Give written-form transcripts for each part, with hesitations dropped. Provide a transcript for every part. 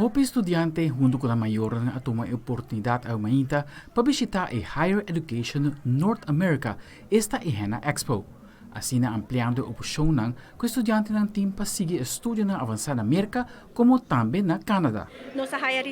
Hopi studiante hunto cu nan mayornan a tuma e oportunidad awe pa bishita e Higher Education North America, esta e HENA Expo. Asina ampliando e opcionnan cu e studiantenan tin pa sigui estudionan avansa na Merca como tambe na Canada. Nos a haya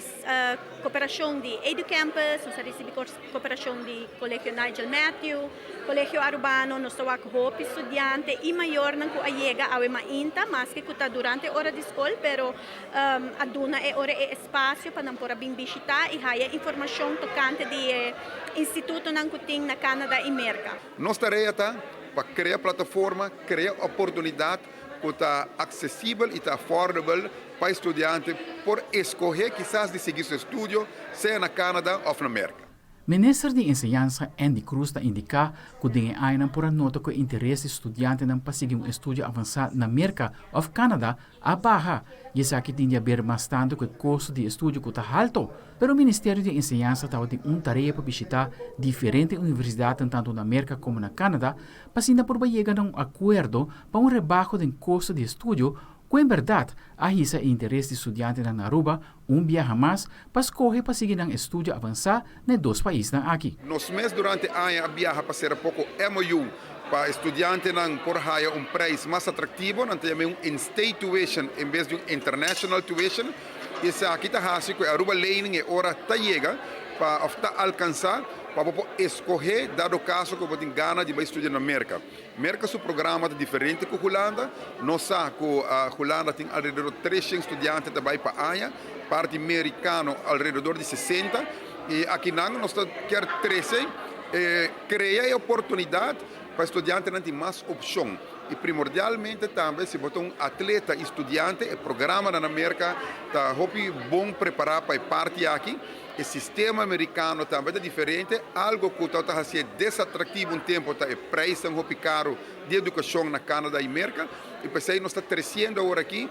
cooperacion di EduCampus, nos a ricibi cooperacion di Colegio Nigel Matthew, Colegio Arubano, nos ta wak hopi studiante y mayornan cu a yega awe mainta, maske cu ta durante ora di scol, pero a duna e ora e espacio pa nan por a bin bishita y haya informacion tocante di e institutonan cu tin na Canada y Merca. Nos tarea ta pa crea plataforma, crea oportunidad cu ta accesibel y ta affordable pa studiante por escoge kisas di sigui su estudio, sea na Canada of na Merca. Minister di Enseñansa Endy Croes ta indica cu den e añanan por a nota cu interes di studiantenan pa sigui un estudio avansa na Merca of Canada a baha y esaki tin di haber mas tanto cu e costo di estudio cu ta halto. Pero Ministerio di Enseñansa tabatin un tarea pa bishita diferente universidad tanto na Merca como na Canada pa asina por yega na un acuerdo pa un rebaho di costo di estudio cu en berdad a hisa e interes di studiantenan na Aruba un biaha mas pa scoge pa sigui nan estudio avansa na e dos paisnan aki. Nos mes durante aña a biaha pa cera poco MOU pa studiantenan por haya un prijs mas atractivo, nan ta yama un in-state tuition en bes di un international tuition. Y esaki ta haci cu Aruba Lening e ora ta yega pa of ta alcansa pa bo escoge dado caso cu bo tin gana di bay studia na Merca. Merca su programa ta diferente cu Hulanda. Nos sa cu Hulanda tin alrededor 300 studiante ta bay pa aña, parti americano alrededor di 60 y aki nan nos kier trece, crea e oportunidad pa studiantenan tin mas opcion. Y primordialmente tambe si bo ta un atleta y studiante, e programa na Merca ta hopi bon prepara pa e parti aki. E sistema americano tambe ta diferente, algo cu ta haci desatractivo un tempo ta e prijs hopi caro di educacion na Canada y Merca. Y pesey nos ta creciendo awor aki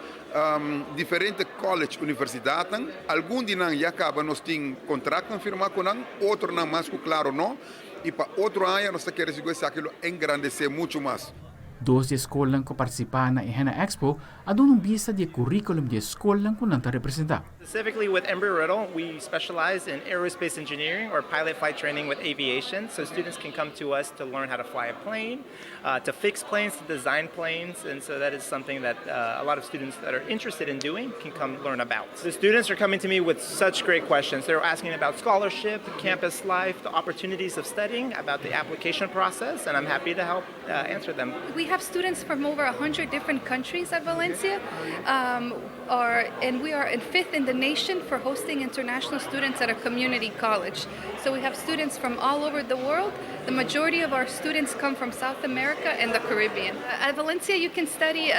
diferente college, universidad, algun di nan ya caba nos tin contrato firma cu nan, otronan mas cu claro no. Y pa otro aña nos ta kier esaki lo engrandece mucho mas. Dos di scol cu a participa na HENA Expo a duna un bista di curriculum di scol cu nan ta representa. Specifically with Embry-Riddle, we specialize in aerospace engineering or pilot flight training with aviation. So students can come to us to learn how to fly a plane, to fix planes, to design planes, and so that is something that a lot of students that are interested in doing can come learn about. The students are coming to me with such great questions. They're asking about scholarship, campus life, the opportunities of studying, about the application process, and I'm happy to help answer them. We have students from over 100 different countries at Valencia, and we are in fifth in the nation for hosting international students at a community college. So we have students from all over the world. The majority of our students come from South America and the Caribbean. At Valencia, you can study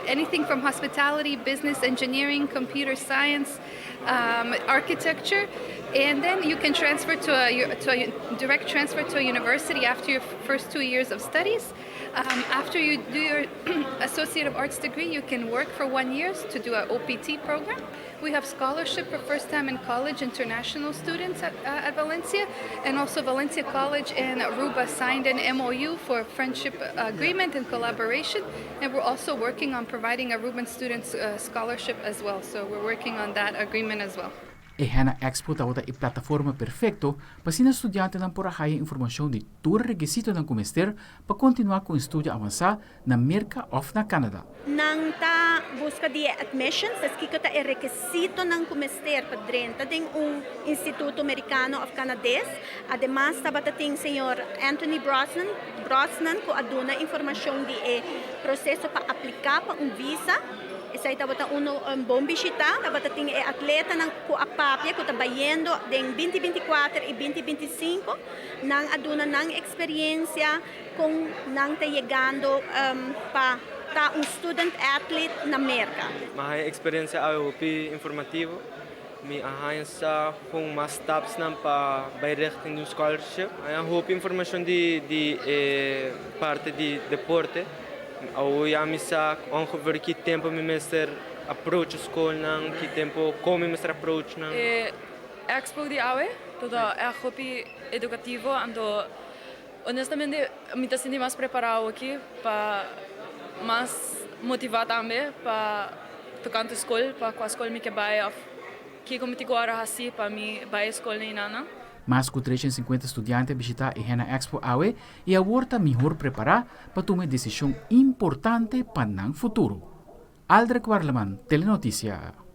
anything from hospitality, business, engineering, computer science, architecture, and then you can transfer to a direct transfer to a university after your first 2 years of studies. After you do your Associate of Arts degree, you can work for one year to do an OPT program. We have scholarship for first time in college international students at Valencia, and also Valencia College and Aruba signed an MOU for friendship agreement and collaboration, and we're also working on providing Aruban students scholarship as well. So we're working on that agreement as well. E HENA Expo ta e plataforma perfecto pa asina studiantenan por haya informacion di tur requisitonan cu mester pa continua cu estudio avansa na Merca of na Canada. Nan ta busca di admissions, esaki ta e requisitonan cu mester pa drenta den un instituto americano of canades. Ademas, tabatin señor Anthony Brosnan cu a duna informacion di e proceso pa aplica pa un visa. Esey tabata un bon bishita, tabatin e atletanan cu a papia cu ta bayendo den 2024 y 2025, nan a duna nan experiencia con nan ta yegando pa ta un student athlete na Merca. Mi a experiencia hopi informativo. Mi a haya sa con mas steps nan pa bay richting di un scholarship. A hopi informacion di parti di deporte. Awo ya mi sa ongeveer ki tempo mi mester approach school nan, ki tempo con mi mester approach nan. E expo di awe, ta echt hopi educativo, anto honestamente mi ta sinti mas prepara aki pa mas motiva tambe pa. Tocante scol, pa cua scol mi kier bay of kico mi tin cu haci pa mi bay scol einan. Mas cu 350 studiante a bishita e HENA Expo awe y awor ta mihor prepara pa tuma un decision importante pa nan futuro. Aldrich Warleman, Telenoticia.